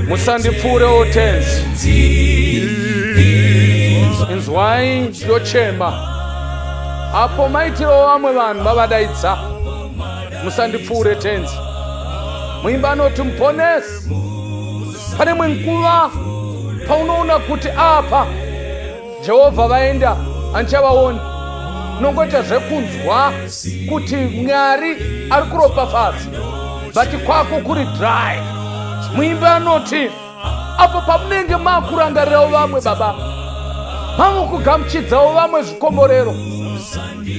Musandipfuurewo Tenzi. Inzwai ndochema. Apo maitiro vamwe vanhu vavadaidza. Musandipfuure Tenzi. Muimba anoti muponesi. Pane imwe nguva paunoona kuti apa Jehovha vaenda handichavaoni. Unongoita zvekunzwa kuti Mwari ari kuropafadza but kwako kuri dry. Muimbi anoti apo pamunenge makurangarirawo vamwe baba mamwe kugamuchidzawo vamwe zvikomborero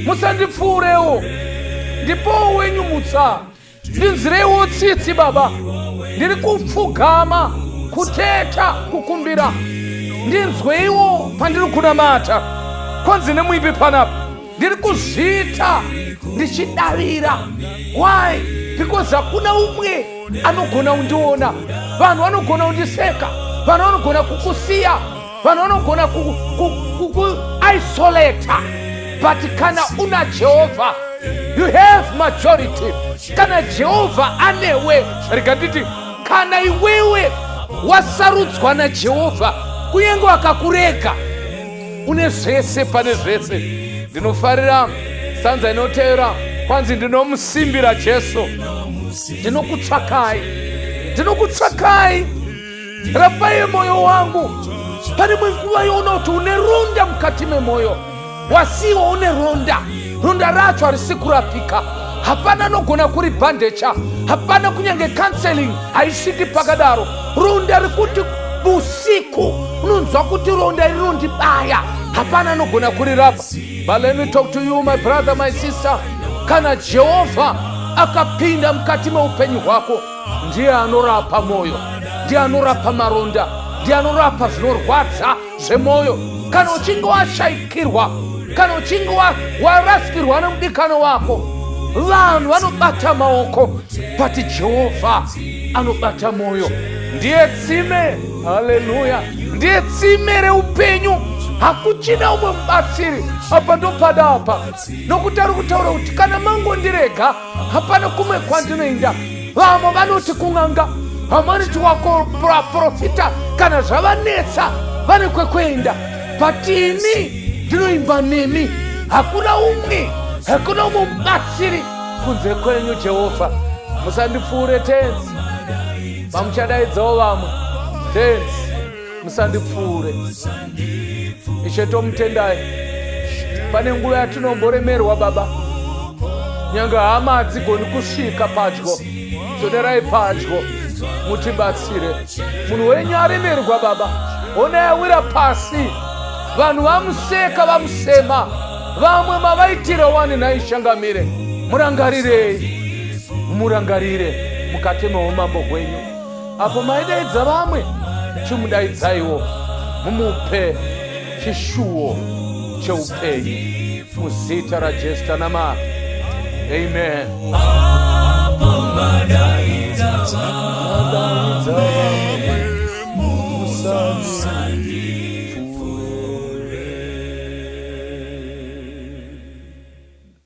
musandipfuurewo ndipowo wenyu mutsa Ndinzwireiwo tsitsi baba, ndiri kupfugama, kuteta, kukumbira. Ndinzweiwo pandiri kunamata. Kwanzi nemuimbi panapa, ndiri kuzviita ndichidavira. Why? Because hakuna umwe anogona kundiona. Vanhu vanogona kundiseka, vanhu vanogona kukusiya, vanhu vanogona kukuisolata but kana una jehovha you have majority kana jehovha anewe rega nditi kana iwewe wasarudzwa najehovha kunyange akakurega une zvese pane zvese ndinofarira sanza inoteera kwanzi ndinomusimbira jesu ndinokutsvakai ndinokutsvakai Rapai moyo wangu. Pane imwe nguva yoona kuti une ronda mukati memoyo, wasiiwa une ronda, ronda racho harisi kurapika, hapana anogona kuribhandecha, hapana kunyange counseling haisviki pakadaro. Ronda rekuti usiku unonzwa kuti ronda iri rinondibaya, hapana anogona kurirapa. But let me talk to you my brother, my sister, kana Jehovha akapinda mukati meupenyu hwako ndiye anorapa mwoyo, ndiye anorapa maronda, ndiye anorapa zvinorwadza zvemwoyo. Kana uchinge washaikirwa, kana uchinge warasikirwa nemudikano wako, vanhu vanobata maoko, but Jehovha anobata mwoyo. Ndiye tsime, haleluya, ndiye tsime reupenyu. Hakuchina umwe mubatsiri apa, ndopada apa, nokuti ari kutaura kuti kana mangondirega hapana kumwe kwandinoenda vamwe vanoti kun'anga vamwe vanoti wakoprofita kana zvavanetsa vane kwekuenda but ini ndinoimba nemi hakuna umwe hakuna umwe mubatsiri kunze kwenyu jehovha musandipfuure tenzi pamuchadaidzawo vamwe tenzi musandipfuure ishe tomutendai pane nguva yatinomboremerwa baba nyange hama hadzigoni kusvika padyo dzoderai padyo mutibatsire munhu wenyu aremerwa baba honai awira pasi vanhu vamuseka vamusema vamwe mavaitira wani nhai shangamire murangarirei murangarire mukati meumambo hwenyu Apo maidaidza vamwe, chimudaidzaiwo mumupe chishuwo cheupenyu muzita raJesu tanamata. Amen. Apo madai.